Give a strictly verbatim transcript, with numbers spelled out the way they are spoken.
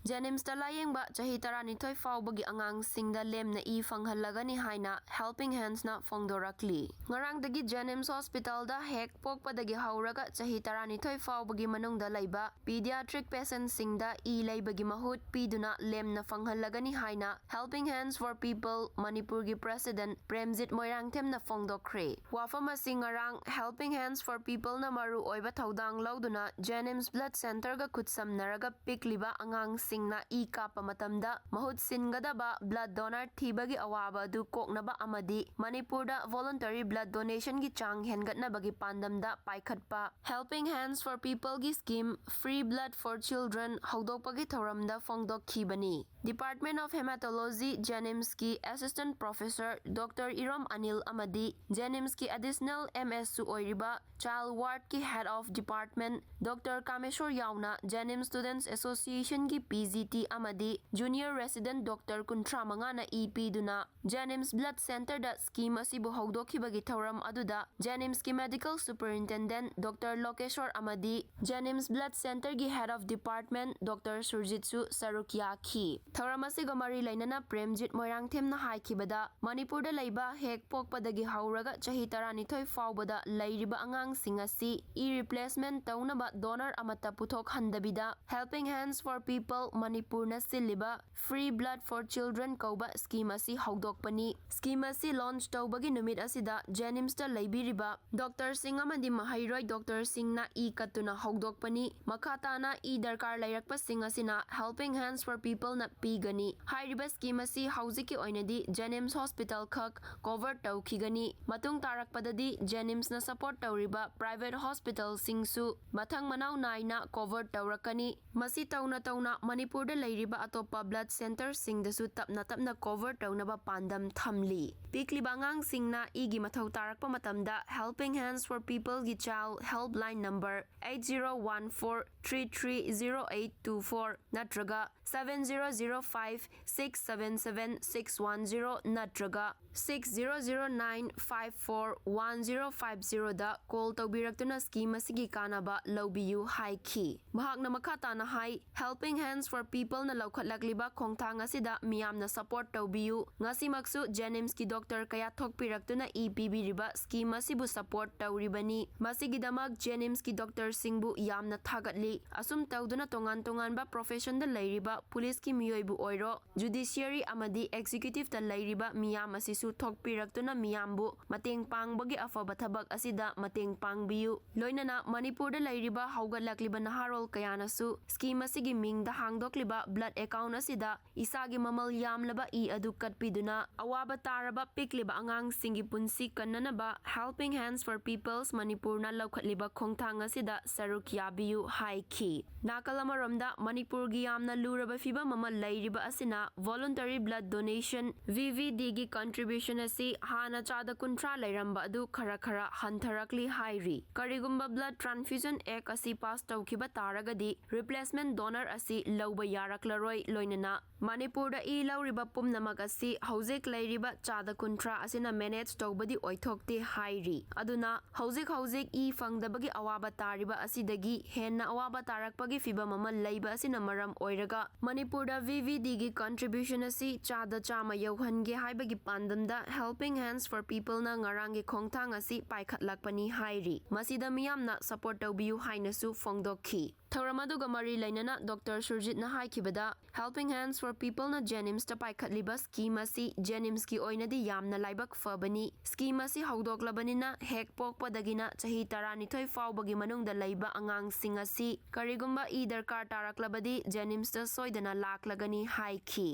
ꯖꯦꯅꯤꯝꯁꯇ ꯂꯥꯌꯦꯡꯕ ꯆꯍꯤ ꯇꯔꯥꯅꯤꯊꯣꯏ ꯐꯥꯎꯕꯒꯤ ꯑꯉꯥꯡꯁꯤꯡꯗ ꯂꯦꯝꯅ ꯏ ꯐꯪꯍꯜꯂꯒꯅꯤ ꯍꯥꯏꯅ Helping Handsꯅ ꯐꯣꯡꯗꯣꯔꯛꯂꯤ꯫ ꯉꯔꯥꯡꯗꯒꯤ ꯖꯦꯅꯤꯝꯁ ꯍꯣꯁꯄꯤꯇꯥꯜꯗ ꯍꯦꯛ ꯄꯣꯛꯄꯗꯒꯤ ꯍꯧꯔꯒ ꯆꯍꯤ ꯇꯔꯥꯅꯤꯊꯣꯏ ꯐꯥꯎꯕꯒꯤ ꯃꯅꯨꯡꯗ ꯂꯩꯕ pediatric patientꯁꯤꯡꯗ ꯏ ꯂꯩꯕꯒꯤ ꯃꯍꯨꯠ ꯄꯤꯗꯨꯅ ꯂꯦꯝꯅ ꯐꯪꯍꯜꯂꯒꯅꯤ ꯍꯥꯏꯅ Helping Hands for People ꯃꯅꯤꯄꯨꯔꯒꯤ president ꯄ꯭ꯔꯦꯝꯖꯤꯠ ꯃꯣꯏꯔꯥꯡꯊꯦꯝꯅ ꯐꯣꯡꯗꯣꯛꯈ꯭ꯔꯦ꯫ ꯋꯥꯐꯝ ꯑꯁꯤ ꯉꯔꯥꯡ Helping Hands for Peopleꯅ ꯃꯔꯨ ꯑꯣꯏꯕ ꯊꯧꯗꯥꯡ ꯂꯧꯗꯨꯅ ꯖꯦꯅꯤꯝꯁ blood centreꯒ ꯈꯨꯠꯁꯝꯅꯔꯒ ꯄꯤꯛꯂꯤꯕ ꯑꯉꯥꯡꯁꯤꯡꯅ ꯏ ꯀꯥꯞꯄ ꯃꯇꯝꯗ ꯃꯍꯨꯠ ꯁꯤꯟꯒꯗꯕ blood donor ꯊꯤꯕꯒꯤ ꯑꯋꯥꯕ ꯑꯗꯨ ꯀꯣꯛꯅꯕ ꯑꯃꯗꯤ ꯃꯅꯤꯄꯨꯔꯗ voluntary blood donationꯒꯤ ꯆꯥꯡ ꯍꯦꯟꯒꯠꯅꯕꯒꯤ ꯄꯥꯟꯗꯝꯗ ꯄꯥꯏꯈꯠꯄ Helping Hands for Peopleꯒꯤ scheme Free Blood for Children ꯍꯧꯗꯣꯛꯄꯒꯤ ꯊꯧꯔꯝꯗ ꯐꯣꯡꯗꯣꯛꯈꯤꯕꯅꯤ꯫ Department of Hematology ꯖꯦꯅꯤꯝꯁꯀꯤ assistant professor doctor Irom Anil ꯑꯃꯗꯤ ꯖꯦꯅꯤꯝꯁꯀꯤ additional MSꯁꯨ ꯑꯣꯏꯔꯤꯕ child wardꯀꯤ head of department doctor Kameshwor ꯌꯥꯎꯅ Janims Students Associationꯒꯤ PGT ꯑꯃꯗꯤ junior resident ꯗꯣꯛꯇꯔ ꯀꯨꯟꯊ꯭ꯔꯥ ꯃꯉꯥꯅ ꯏ ꯄꯤꯗꯨꯅ ꯖꯦꯅꯤꯝꯁ blood centreꯗ scheme ꯑꯁꯤꯕꯨ ꯍꯧꯗꯣꯛꯈꯤꯕꯒꯤ ꯊꯧꯔꯝ ꯑꯗꯨꯗ ꯖꯦꯅꯤꯝꯁꯀꯤ medical superintendent ꯗꯣꯛꯇꯔ ꯂꯣꯀꯦꯁꯣꯔ ꯑꯃꯗꯤ ꯖꯦꯅꯤꯝꯁ blood centreꯒꯤ head of department ꯗꯣꯛꯇꯔ ꯁꯨꯔꯖꯤꯠꯁꯨ ꯁꯔꯨꯛ ꯌꯥꯈꯤ꯫ ꯊꯧꯔꯝ ꯑꯁꯤꯒ ꯃꯔꯤ ꯂꯩꯅꯅ ꯄ꯭ꯔꯦꯝꯖꯤꯠ ꯃꯣꯏꯔꯥꯡꯊꯦꯝꯅ ꯍꯥꯏꯈꯤꯕꯗ, ꯃꯅꯤꯄꯨꯔꯗ ꯂꯩꯕ ꯍꯦꯛ ꯄꯣꯛꯄꯗꯒꯤ ꯍꯧꯔꯒ ꯆꯍꯤ ꯇꯔꯥꯅꯤꯊꯣꯏ ꯐꯥꯎꯕꯗ ꯂꯩꯔꯤꯕ ꯑꯉꯥꯡꯁꯤꯡ ꯑꯁꯤ ꯏ replacement ꯇꯧꯅꯕ donor ꯑꯃꯠꯇ ꯄꯨꯊꯣꯛꯍꯟꯗꯕꯤꯗ Helping Hands for People ꯃꯅꯤꯄꯨꯔꯅ ꯁꯤꯜꯂꯤꯕ Free Blood for Children ꯀꯧꯕ scheme ꯑꯁꯤ ꯍꯧꯗꯣꯛꯄꯅꯤ꯫ Scheme ꯑꯁꯤ launch ꯇꯧꯕꯒꯤ ꯅꯨꯃꯤꯠ ꯑꯁꯤꯗ ꯖꯦꯅꯤꯝꯁꯇ ꯂꯩꯕꯤꯔꯤꯕ ꯗꯣꯛꯇꯔꯁꯤꯡ ꯑꯃꯗꯤ ꯃꯍꯩꯔꯣꯏ ꯗꯣꯛꯇꯔꯁꯤꯡꯅ ꯏ ꯀꯠꯇꯨꯅ ꯍꯧꯗꯣꯛꯄꯅꯤ꯫ ꯃꯈꯥ ꯇꯥꯅ ꯏ ꯗꯔꯀꯥꯔ ꯂꯩꯔꯛꯄꯁꯤꯡ ꯑꯁꯤꯅ Helping Hands for Peopleꯅ ꯄꯤꯒꯅꯤ꯫ ꯍꯥꯏꯔꯤꯕ scheme ꯑꯁꯤ ꯍꯧꯖꯤꯛꯀꯤ ꯑꯣꯏꯅꯗꯤ ꯖꯦꯅꯤꯝꯁ ꯍꯣꯁꯄꯤꯇꯥꯜ ꯈꯛ cover ꯇꯧꯈꯤꯒꯅꯤ꯫ ꯃꯇꯨꯡ ꯇꯥꯔꯛꯄꯗꯗꯤ ꯖꯦꯅꯤꯝꯁꯅ support ꯇꯧꯔꯤꯕ private hospitalꯁꯤꯡꯁꯨ ꯃꯊꯪ ꯃꯅꯥꯎ ꯅꯥꯏꯅ cover ꯇꯧꯔꯛꯀꯅꯤ꯫ ꯃꯁꯤ ꯇꯧꯅ ꯇꯧꯅ ꯃꯅꯤꯄꯨꯔꯗ ꯂꯩꯔꯤꯕ ꯑꯇꯣꯞꯄ blood centreꯁꯤꯡꯗꯁꯨ ꯇꯞꯅ ꯇꯞꯅ cover ꯇꯧꯅꯕ ꯄꯥꯟꯗꯝ ꯊꯝꯂꯤ꯫ ꯄꯤꯛꯂꯤꯕ ꯑꯉꯥꯡꯁꯤꯡꯅ ꯏꯒꯤ ꯃꯊꯧ ꯇꯥꯔꯛꯄ ꯃꯇꯝꯗ Helping Hands for Peopleꯒꯤ child helpline number eight zero one four three three zero eight two four ꯅꯠꯇ꯭ꯔꯒ seven zero zero five six seven seven six one zero ꯅꯠꯇ꯭ꯔꯒ six zero zero nine five four one zero five zero ꯗ call ꯇꯧꯕꯤꯔꯛꯇꯨꯅ scheme ꯑꯁꯤꯒꯤ ꯀꯥꯟꯅꯕ ꯂꯧꯕꯤꯌꯨ ꯍꯥꯏꯈꯤ꯫ ꯃꯍꯥꯛꯅ ꯃꯈꯥ ꯇꯥꯅ ꯍꯥꯏ, Helping Hands for People ꯅ ꯂꯧꯈꯠꯂꯛꯂꯤꯕ ꯈꯣꯡꯊꯥꯡ ꯑꯁꯤꯗ ꯃꯤꯌꯥꯝꯅ support ꯇꯧꯕꯤꯌꯨ꯫ ꯉꯁꯤꯃꯛꯁꯨ JNIMS ꯀꯤ doctor ꯀꯌꯥ ꯊꯣꯛꯄꯤꯔꯛꯇꯨꯅ ꯏ ꯄꯤꯕꯤꯔꯤꯕ scheme ꯑꯁꯤꯕꯨ support ꯇꯧꯔꯤꯕꯅꯤ꯫ ꯃꯁꯤꯒꯤꯗꯃꯛ JNIMS ꯀꯤ doctor ꯁꯤꯡꯕꯨ ꯌꯥꯝꯅ ꯊꯥꯒꯠꯂꯤ꯫ ꯑꯁꯨꯝ ꯇꯧꯗꯨꯅ ꯇꯣꯉꯥꯟ ꯇꯣꯉꯥꯟꯕ profession ꯗ ꯂꯩꯔꯤꯕ police ꯀꯤ ꯃꯤꯑꯣꯏꯕꯨ ꯑꯣꯏꯔꯣ, judiciary ꯑꯃꯗꯤ executive ꯇ ꯂꯩꯔꯤꯕ ꯃꯤꯌꯥꯝ ꯑꯁꯤꯁꯨ ꯊꯣꯛꯄꯤꯔꯛꯇꯨꯅ ꯃꯤꯌꯥꯝꯕꯨ ꯃꯇꯦꯡ ꯄꯥꯡꯕꯒꯤ ꯑꯐꯕ ꯊꯕꯛ ꯑꯁꯤꯗ ꯃꯇꯦꯡ ꯄꯥꯡꯕꯤꯌꯨ꯫ ꯂꯣꯏꯅꯅ ꯃꯅꯤꯄꯨꯔꯗ ꯂꯩꯔꯤꯕ ꯍꯧꯒꯠꯂꯛꯂꯤꯕ ꯅꯍꯥꯔꯣꯜ ꯀꯌꯥꯅꯁꯨ scheme ꯑꯁꯤꯒꯤ ꯃꯤꯡꯗ ꯍꯥꯡꯗꯣꯛꯂꯤꯕ blood account ꯑꯁꯤꯗ ꯏꯁꯥꯒꯤ ꯃꯃꯜ ꯌꯥꯝꯂꯕ ꯏ ꯑꯗꯨ ꯀꯠꯄꯤꯗꯨꯅ ꯑꯋꯥꯕ ꯇꯥꯔꯕ ꯄꯤꯛꯂꯤꯕ ꯑꯉꯥꯡꯁꯤꯡꯒꯤ ꯄꯨꯟꯁꯤ ꯀꯟꯅꯅꯕ Helping Hands for Peoples ꯃꯅꯤꯄꯨꯔꯅ ꯂꯧꯈꯠꯂꯤꯕ ꯈꯣꯡꯊꯥꯡ ꯑꯁꯤꯗ ꯁꯔꯨꯛ ꯌꯥꯕꯤꯌꯨ ꯍꯥꯏꯈꯤ꯫ ꯅꯥꯀꯜ ꯑꯃꯔꯣꯝꯗ ꯃꯅꯤꯄꯨꯔꯒꯤ ꯌꯥꯝꯅ ꯂꯨꯔꯕ ꯐꯤꯕꯝ ꯑꯃ ꯂꯩꯔꯤꯕ ꯑꯁꯤꯅ voluntary blood donation, V V D ꯒꯤ contribution ꯑꯁꯤ ꯍꯥꯟꯅ ꯆꯥꯗ ꯀꯨꯟꯊ꯭ꯔꯥ ꯂꯩꯔꯝꯕ ꯑꯗꯨ ꯈꯔ ꯈꯔ ꯍꯟꯊꯔꯛꯂꯤ ꯍꯥꯏꯔꯤ꯫ ꯀꯔꯤꯒꯨꯝꯕ Blood Transfusion Act ꯑꯁꯤ pass ꯇꯧꯈꯤꯕ ꯇꯥꯔꯒꯗꯤ replacement donor ꯑꯁꯤ ꯂꯧꯕ ꯌꯥꯔꯛꯂꯔꯣꯏ꯫ ꯂꯣꯏꯅꯅ ꯃꯅꯤꯄꯨꯔꯗ ꯏ ꯂꯧꯔꯤꯕ ꯄꯨꯝꯅꯃꯛ ꯑꯁꯤ ꯍꯧꯖꯤꯛ ꯂꯩꯔꯤꯕ ꯆꯥꯗ ꯀꯨꯟꯊ꯭ꯔꯥ ꯑꯁꯤꯅ manage ꯇꯧꯕꯗꯤ ꯑꯣꯏꯊꯣꯛꯇꯦ ꯍꯥꯏꯔꯤ꯫ ꯑꯗꯨꯅ ꯍꯧꯖꯤꯛ ꯍꯧꯖꯤꯛ ꯏ ꯐꯪꯗꯕꯒꯤ ꯑꯋꯥꯕ ꯇꯥꯔꯤꯕ ꯑꯁꯤꯗꯒꯤ ꯍꯦꯟꯅ ꯑꯋꯥꯕ ꯇꯥꯔꯛꯄꯒꯤ ꯐꯤꯕꯝ ꯑꯃ ꯂꯩꯕ ꯑꯁꯤꯅ ꯃꯔꯝ ꯑꯣꯏꯔꯒ ꯃꯅꯤꯄꯨꯔꯗ V V D ꯒꯤ contribution ꯑꯁꯤ ꯆꯥꯗ ꯆꯥꯝꯃ ꯌꯧꯍꯟꯒꯦ ꯍꯥꯏꯕꯒꯤ ꯄꯥꯟꯗꯝꯗ Helping Hands for People ꯅ ꯉꯔꯥꯡꯒꯤ ꯈꯣꯡꯊꯥꯡ ꯑꯁꯤ ꯄꯥꯏꯈꯠꯂꯛꯄꯅꯤ ꯍꯥꯏꯔꯤ꯫ ꯃꯁꯤꯗ ꯃꯤꯌꯥꯝꯅ support ꯇꯧꯕꯤꯌꯨ ꯍꯥꯏꯅꯁꯨ ꯐꯣꯡꯗꯣꯛꯈꯤ꯫ ꯊꯧꯔꯝ ꯑꯗꯨꯒ ꯃꯔꯤ ꯂꯩꯅꯅ doctor ꯁꯨꯔꯖꯤꯠꯅ ꯍꯥꯏꯈꯤꯕꯗ, Helping Hands for People ꯅ JNIMS ꯇ ꯄꯥꯏꯈꯠꯂꯤꯕ scheme ꯑꯁꯤ JNIMS ꯀꯤ ꯑꯣꯏꯅꯗꯤ ꯌꯥꯝꯅ ꯂꯥꯏꯕꯛ ꯐꯕꯅꯤ꯫ Scheme ꯑꯁꯤ ꯍꯧꯗꯣꯛꯂꯕꯅꯤꯅ ꯍꯦꯛ ꯄꯣꯛꯄꯗꯒꯤꯅ ꯆꯍꯤ ꯇꯔꯥꯅꯤꯊꯣꯏ ꯐꯥꯎꯕꯒꯤ ꯃꯅꯨꯡꯗ ꯂꯩꯕ ꯑꯉꯥꯡꯁꯤꯡ ꯑꯁꯤ ꯀꯔꯤꯒꯨꯝꯕ ꯏ ꯗꯔꯀꯥꯔ ꯇꯥꯔꯛꯂꯕꯗꯤ JNIMS ꯇ ꯁꯣꯏꯗꯅ ꯂꯥꯛꯂꯒꯅꯤ ꯍꯥꯏꯈꯤ꯫